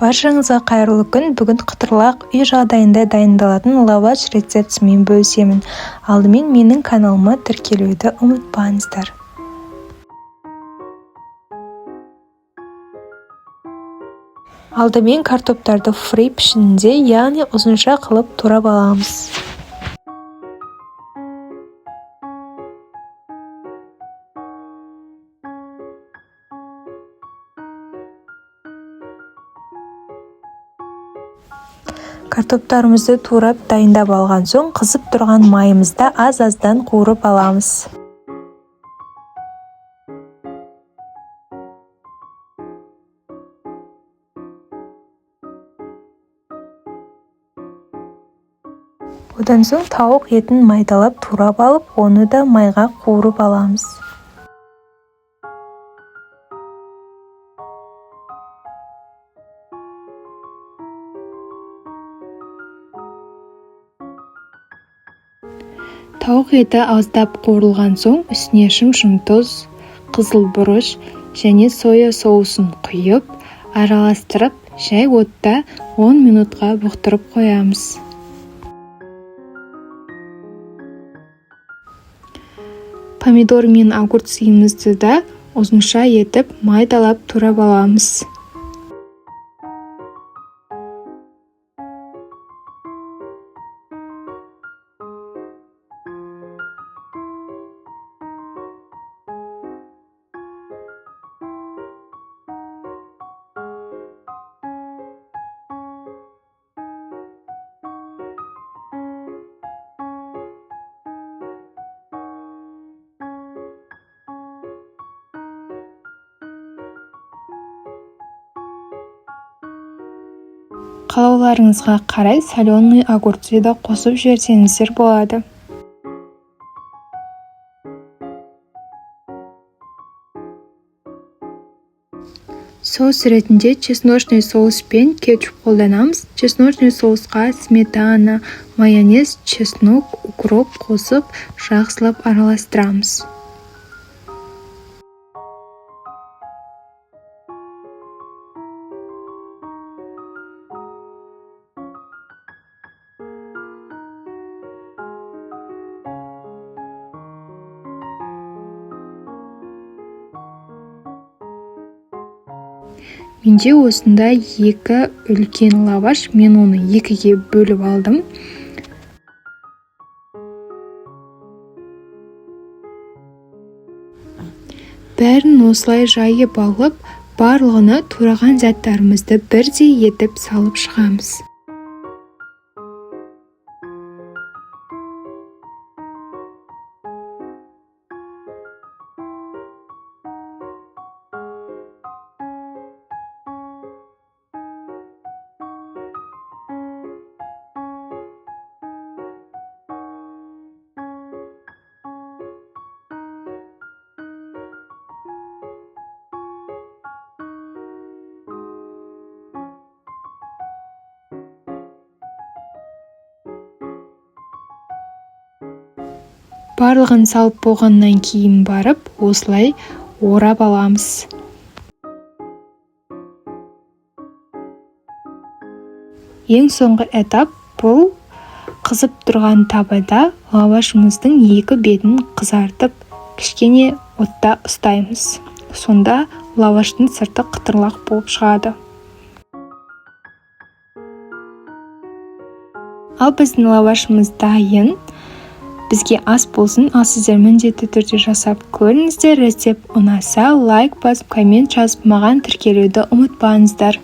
Баршаңызға қайырлы күн! Бүгін қытырлақ үй жағдайында дайындалатын лаваш рецептісімен бөлісемін. Алдымен менің каналыма тіркелуді ұмытпаңыздар. Алдымен картоптарды фри пішінінде, яғни ұзынша қылып турап аламыз. Картоптарымызды турап дайындап алған соң, қызып тұрған майымызда аз-аздан қуырып аламыз. Одан соң тауық етін майдалап турап алып, оны да майға қуырып аламыз. Тауық еті аздап қуырылған соң, үстіне шым-шым тұз, қызыл бұрыш және соя соусын құйып, араластырып, жай отта 10 минутқа бұқтырып қоямыз. Помидор мен огурцымызды да ұзынша етіп майдалап турап аламыз. Қалауларыңызға қарай соленый огурцы да қосып жіберсеңіздер болады. Соус ретінде чесночный соус пен кетчуп қолданамыз. Чесночный соусқа сметана, майонез, чеснок, укроп қосып, жақсылап араластырамыз. Менде осындай екі үлкен лаваш, мен оны екіге бөліп алдым. Бәрін осылай жайып алып, барлығына тураған заттарымызды бірдей етіп салып шығамыз. Барлығын салып болғаннан кейін барып, осылай орап аламыз. Ең соңғы этап бұл қызып тұрған табада лавашымыздың екі бетін қызартып, кішкене отта ұстаймыз. Сонда лаваштың сырты қытырлақ болып шығады. Ал біздің лавашымыз дайын. Бізге ас болсын, ал сіздер міндетті түрде жасап көріңіздер. Рецепт ұнаса, лайк басып, коммент жазып, маған тіркелуді ұмытпаңыздар.